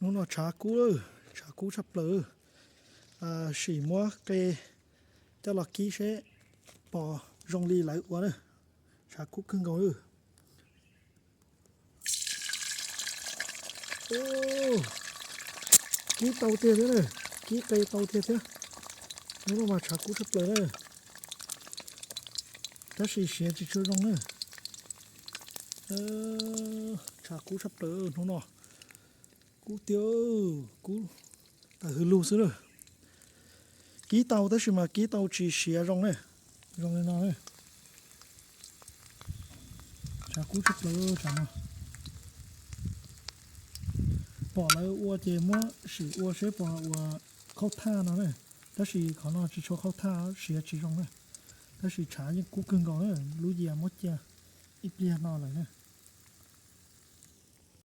Hnub no tshav kub, tshav kub tshaj plaws. Sim muab qe coj los kib seb pom zoo li lawv ua na. Tshav kub kawg nkaus. Kib tau tiag thiab na, kib qe tau tiag thiab. Hnub no mas tshav kub tshaj plaws na, tab sis siav tsis tshua zoo na. Tshav kub tshaj plaws hnub no. Kub tiag, kub tawm hws lug xwb na. Kib tau tab sis mas kib tau tsis siav zoo ne, zoo li no ne. Tshav kub tshaj plaws tsam no. Pom lawv ua ces muab sim ua seb pom ua khaub thaj no ne, tab sis qhov no tsis tshua khaub thaj siav tsis zoo na. Tab sis tshav yeej kub kawg nkaus na, lub yias muab cia ib pliag no lawm na.